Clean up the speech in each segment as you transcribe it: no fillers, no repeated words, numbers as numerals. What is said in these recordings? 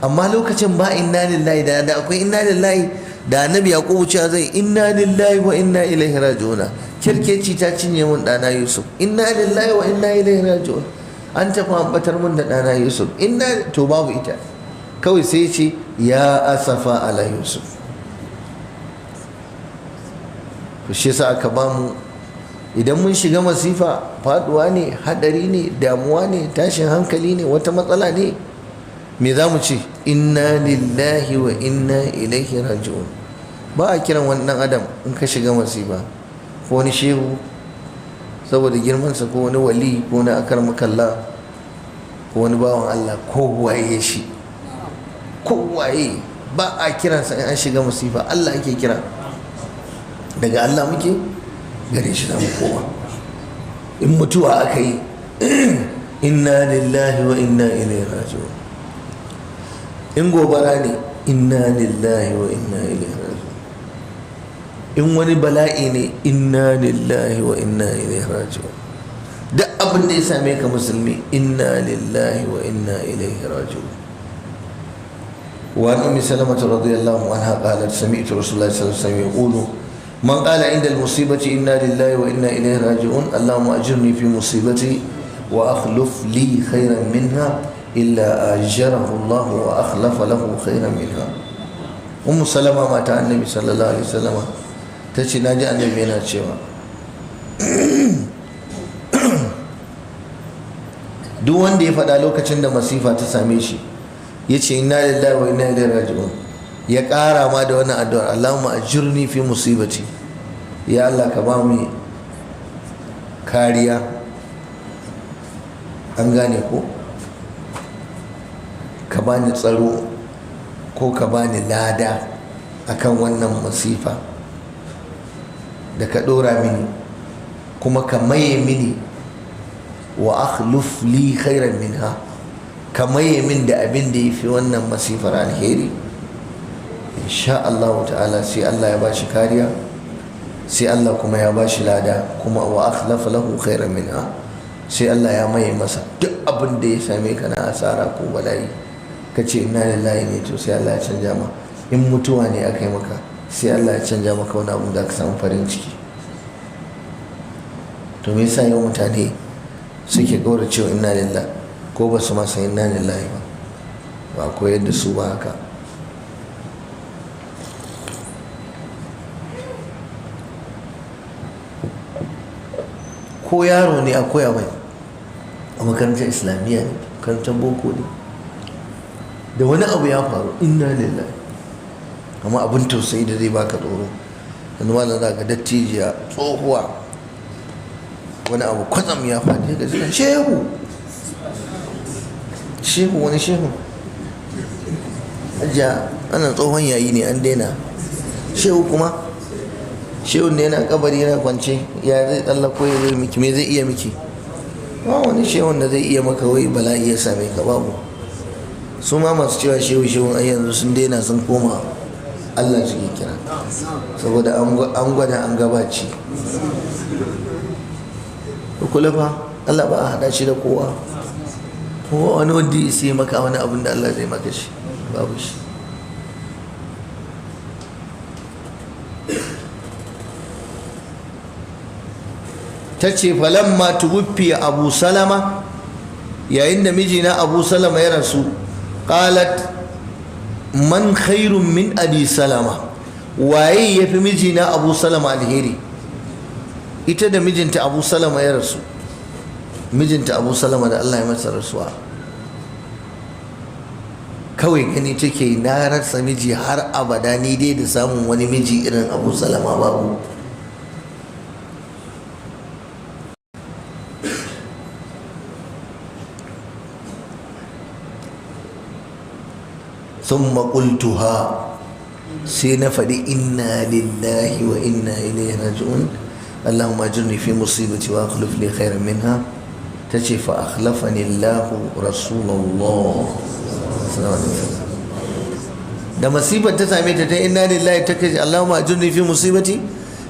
Amma lokacin ba inna lillahi. Da akwai inna lillahi, da Annabi Yaqubu cewa zai: "Inna lillahi wa inna ilaihi raji'un, kirkeci ta cinye mun dana Yusuf. Inna lillahi wa inna ilaihi raji'un, an tafi an batar mun da dana Yusuf." Inna to babu ita, kawai sai ce: "Ya asafa ala Yusuf." To shi yasa aka bamu, idan mun shiga masifa, faduwa ne, hadari ne, damuwa ne, tashin hankali ne, wata matsala ne, me za mu ce? "Inna lillahi wa inna ilaihi raji'un." Ba a kiran wani dan adam in ka shiga masifa, ko wani shehu saboda girmansa, ko wani wali, ko wani akar makalla, ko wani bawan Allah, ko waye shi, ko waye, ba a kiransa in an shiga masifa. Allah ake kira. Daga Allah muke, gare shi za mu koma. In mutuwa aka yi, "Inna lillahi wa inna ilaihi raji'un." In gobara ne, "Inna lillahi wa inna ilaihi raji'un." In wani bala'i ne, "Inna lillahi wa inna ilaihi raji'un." Duk abin da ya same ka musulmi, "Inna lillahi wa inna ilaihi raji'un." وعن أم سلمة رضي الله عنها قالت: سمعت رسول الله صلى الله عليه وسلم يقول: من قال عند المصيبة: إنا لله وإنا إليه راجعون، اللهم أجرني في مصيبتي وأخلف لي خيرا منها، إلا أجره الله وأخلف له خيرا منها. أم سلمة mata النبي صلى الله عليه وسلم tace: naji Annabi yana cewa duk wanda ya faɗa lokacin da masifa ta same shi, ya ce: "Inna lillahi wa inna ilaihi raji'un," ya ƙara ma da wannan addu'ar: "Allahumma ajirni fi musibati," ya Allah ka ba mu kariya, an gane ko, ka bani tsaro ko ka bani lada akan wannan masifa da ka ɗora mini, kuma ka maye mini, "wa akhluf li khairan minha," ka maye min da abin da ya fi wannan masifar alheri, insha Allah ta'ala sai Allah ya bashi kariya, sai Allah kuma ya bashi lada, kuma "wa akhlafa lahu khairan minha," sai Allah ya maye masa. Duk abin da ya same ka na asara ko bala'i, ka ce inna lillahi ne, to sai Allah ya canja ma. In mutuwa ne aka yi maka, sai Allah ya canja maka wani abu da ka samu farin ciki. To me yasa yau mutane suke gaura cewa inna lillahi, ko ba su masa inna lillahi ba, ba koyar da su ba haka? Ko yaro ne a koya mai a makarantar Islamiyya ne, makarantar boko ne, da wani abu ya faru, "Inna lillahi." Amma abin tausayi da zai baka tsoro yanzu, malam, za ka dattijiya tsohuwa, wani abu kwatsam ya faɗi ga suna: "Shehu, shehu." Wani shehu? Ajiya, ana tsohon yayi ne, an daina shehu. Kuma shehun ne yana kabari yana kwance, ya zai tsallako ya zai miki? Me zai iya miki? Ba wani shehun da zai iya maka. Wai bala'i ya same ka, babu. Su ma masu cewa shehu shehun ai yanzu sun daina, sun koma Allah suke kira, saboda an gwada an gabaci. Kula fa, Allah ba a hada shi da kowa. Ko wani wanda ya sai maka wani abin da Allah zai maka shi, babu shi. Ta ce: "Falamma tuwuffi Abu Salama," yayin da mijina Abu Salama ya rasu, "qalat: man khairun min Abi Salama?" Waye ya fi mijina Abu Salama alheri? Ita da mijinta Abu Salama ya rasu, mijinta Abu Salama da Allah ya masa rasuwa, kawai gani take na rasa miji har abada, ni dai da samun wani miji irin Abu Salama babu. "Thumma qultuha," sai na faɗi: "Inna lillahi wa inna ilaihi raji'un, Allahumma ajirni fi musibati wa akhlif li khairan minha." Tace: "Fa akhlafani Allahu Rasulullah sallallahu alaihi wasallam." Da masifar ta same ta, ta inna lillahi, ta kace: "Allahumma ajirni fi musibati,"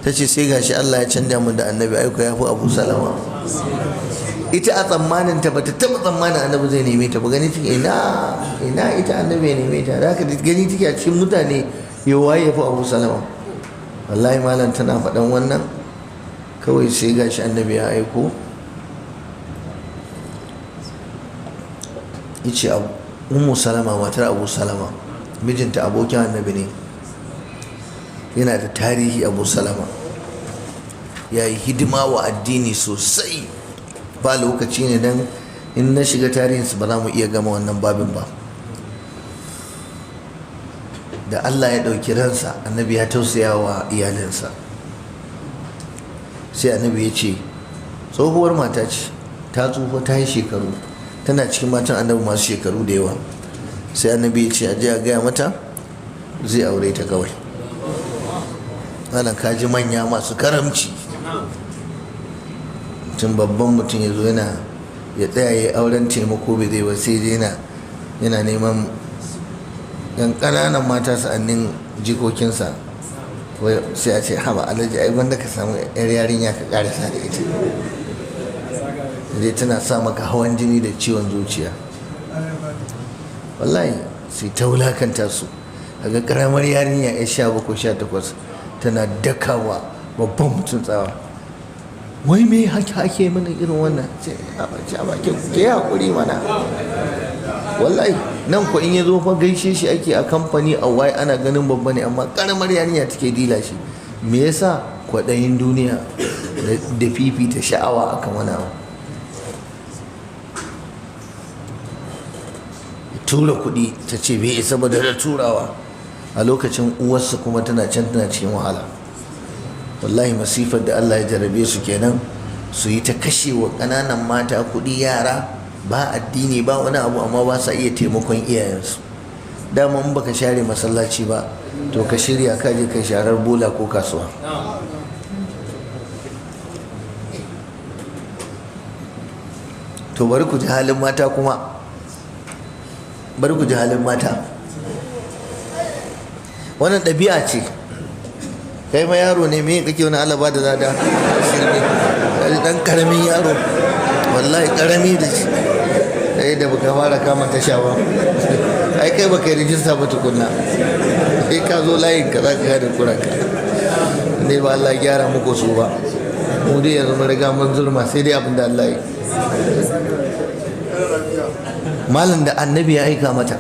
tace: "Sai gashi Allah ya canja mun da Annabi." Aiko ya fi Abu Salama. Ita a tsammanin ta bata taba tsammanin annabi zai neme ta ba. Gani take ina ina ita annabi ya neme ta. Zaka gani take a cikin mutane, ya waye ya fi Abu Salama? Wallahi malam, tana faɗan wannan kawai sai gashi annabi ya aiko, yace Ummu Salama, matar Abu Salama, mijinta abokin annabi ne. Yana da tarihi, Abu Salama ya yi hidima wa addini sosai. Ba lokaci ne, don in na shiga tarihinsu ba za mu iya gama wannan babin ba. Da Allah ya ɗauki ransa, annabi ya tausaya wa iyalinsa. Sai annabi ya ce, tsohuwar mata ce, ta tsufa, ta yi shekaru, tana cikin matan annabi masu shekaru da yawa. Sai annabi ya ce a je a gaya mata zai aure ta kawai. Malam, kaji manya masu karamci. Mutum, babban mutum, ya zo yana ya tsaya ya auren taimako, bai zai ba, sai dai yana neman yan ƙananan mata sa'annin jikokinsa. Sai a ce, "Haba alhaji, ai wanda ka samu yar yarinya ka karasa da ita." Dai tana sa maka hawan jini da ciwon zuciya. Wallahi sai ta wulakanta su. Ga karamar yarinya ya 17, 18 tana dakawa babban mutum tsawa. Wai me haka ake mana irin wannan? Ce a bakin ke hakuri mana. Wallahi nan ko in ya zo fa, gaishe shi ake a kamfani, a wai ana ganin babba ne, amma karamar yarinya take dila shi. Me yasa? Kwaɗayin duniya da fifita sha'awa akan wani abu. Tura kuɗi, ta ce bai isa ba da turawa. A lokacin uwarsa kuma tana can tana cikin wahala. Wallahi masifar da Allah ya jarabe su kenan, su yi ta kashe wa ƙananan mata kuɗi, yara ba addini ba wani abu, amma ba sa iya taimakon iyayensu. Dama in baka share masallaci ba, to ka shirya ka je kai sharar bola ko kasuwa. To bari ku ji halin mata kuma, bari ku ji halin mata. Wannan ɗabi'a ce. Kai ma yaro ne, me kake wani alaba da zada shirme? Dan karamin yaro, wallahi karami da shi kai da baka fara kama tasha ba. Ai kai baka yi rijista ba tukunna. Kai ka zo layin ka za ka gane kuranka ne. Ba Allah gyara muku su ba. Mu dai yanzu mun riga mun zulma, sai dai abin da Allah yi. Malam, da annabi ya aika mata,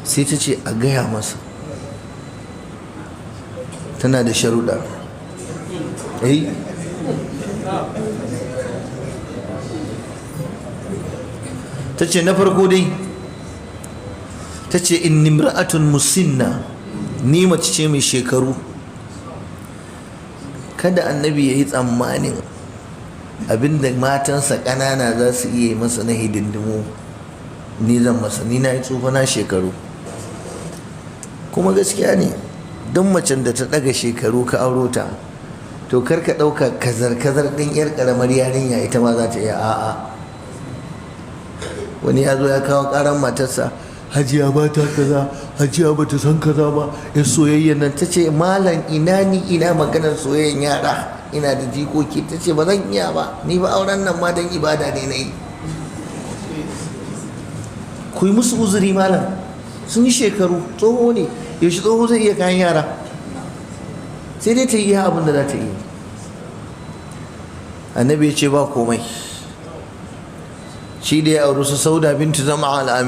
sai ta ce a gaya masa tana da sharuɗa. Eh, ta ce na farko dai, ta ce inni imra'atun musinna, ni mace ce mai shekaru. Kada annabi ya yi tsammanin abinda matansa ƙanana za su iya yi masa na hidindimu ni zan masa. Ni na yi tsufa, na shekaru. Kuma gaskiya ne, don macen da ta ɗaga shekaru ka auro ta, to kar ka ɗauka kazar-kazar ɗin 'yar ƙaramar yarinya ita ma za ta iya. A'a. Wani ya zo ya kawo ƙaran matarsa, "Hajiya ba ta kaza, hajiya ba ta san kaza ba, ya soyayya nan." Ta ce, "Malam, ina ni ina maganar soyayyan yara? Ina da jikoki." Ta ce, "Ba zan iya ba, ni ba auren nan ma don ibada ne na yi." Ku yi musu uzuri malam, sun yi shekaru. Tsoho ne, yaushe tsoho zai iya kayan yara? Sai dai ta yi iya abin da za ta yi. Annabi ya ce ba komai. Shi da ya auri su Sauda bintu Zama al'ami.